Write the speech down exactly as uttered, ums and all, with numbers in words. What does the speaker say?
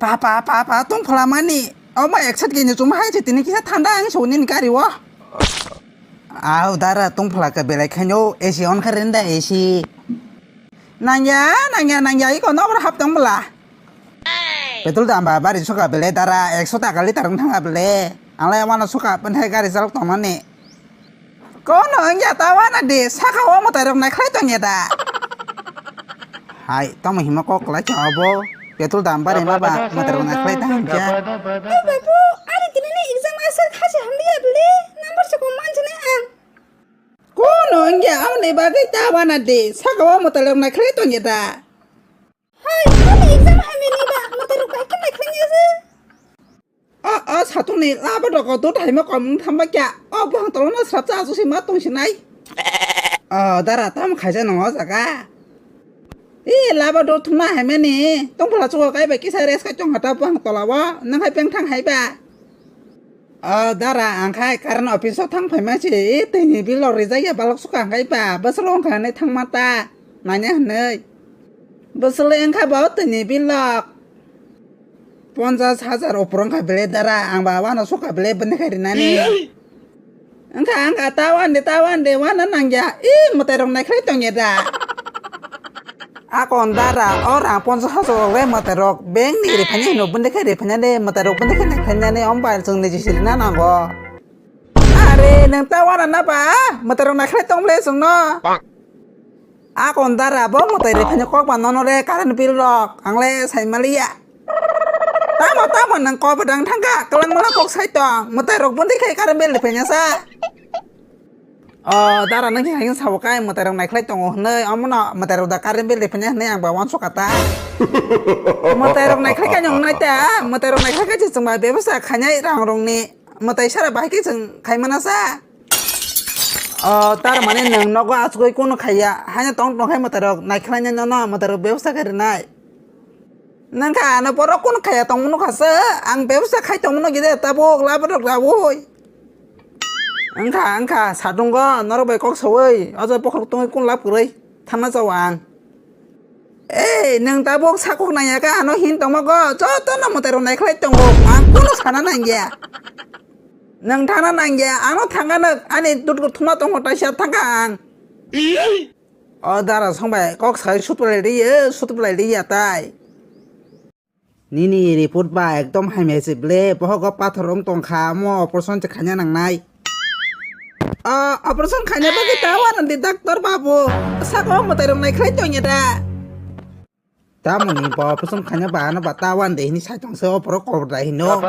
Pa, pa, pa, pa, tongphla mani. Omo ekshot gini chuma hai se tini kisa thanda ang soni ni gari o. Au dara tongphla ka belai khaino A C on kha renda A C. Nangya, nangya, nangya, iko nokra hap tong bwla. Petrol dam ba bari suka bele dara ekso taka litar wng thanga bele. Ang lai wano suka penthai gari chalok tongmani. Kono wngya ta wana de saka o mwtai rok naikhlai tongya da. Hai, tamo hima kok kwlai chong abo. Petrol dam bari ma ba mwtai rok naikhlai ta hanja. Ai babu, ari tini ni exam aswk hasi hamliya bele. Number se kom manjani ang. Kono wngya aboni bagwi ta wana de saka o mwtai rok naikhlai tongya da. Hai, ani exam hamya ni ba, mwtai rok bai khe naikhlai ya se. O, o, satung ni laba rok o dot haima kom wng thangba kya. O, buhang tolo no srapsa asu si ma tong sinai. O, dara tam khaisa nang o jaga. E, laba dot thumna haima ni. Tong phala chuko kai bai kisa rest kai tong hata buhang tola o. Nang hai peng thang hai ba. O, dara ang khai current office o thang phaima si. E, tini bill rok rijak ya balok suka ang khai ba. Bwswk wng kha nai thang ma ta. Nanya hwnwi. Bwswk le wngkha bo tini bilok. Ponchas hajar opor wngkha bele dara, ang ba wano sokha bele bini khai rinani. Wngkha, wngkha, ta wan de, ta wan de, wana nangya. I mwtai rok naikhlai tongya da. Akon dara, o rang ponchas hajar rok le mwtai rok bank ni riphanya hino bini khai riphanya de, mwtai rok bini khai naikhlai nani, om bai chwng niji sirina nango. Are, nwng ta wana na ba? Mwtai rok naikhlai tong bele chwng no. Akon dara bo mwtai riphaini kok ba nono re current bill rok ang le sai maliya. Tamo tamo nwng kok bwdang thangkha kwlwng mala kok sai tong mwtai rok bundi khai current bill riphaini sa. O dara nwng hai sabo kai mwtai rok naikhlai tongo hwnwi omono mwtai rok da current bill riphaini hwnwi ang ba wansuk kha ta. Mwtai rok naikhlai kai nong nai ta mwtai rok naikhlai kai se chwng ba bebsa khainai rang rong ni. Mwtai sara bahai khe chwng khai mana sa? O, tar mane nwng nogo achugwi kunu khaiya. Haino tong tong khai mwtai rok naikhlai nai nono mwtai rok bebsa khe rwnai. Nang kha ano borok kunu khaiya tong mano kha sa. Ang bebsa khai tong mano gide tabuk labo rok raui. Wngkha, wngkha, sadungo norok bai kok saui. Ojo bokhorok tongwi kunu lab kwrwi. Thangna chao ang. Ei, nwng tabuk sakok nangya khe ano hin tongma go, jotono mwtai rok naikhlai tongo, ang kunu sana nangya. Nwng thangna nangya, ano thangkha nwk, ani duduk thuma tongo taisa thangkha ang. O dara songbai kok sai sutwlai riya, sutwlai riya tai. Nini report ba ekdom hamya se ble, bohogo pathor wng tongkha, omo operation se khaina nangnai. O operation khaina bagwi ta wanadi doctor babu, saka o mwtai rok naikhlai tongya da. Tamoni bo operation khaina ba ano ba ta wan de hini sai tongse o borok kobor da hino.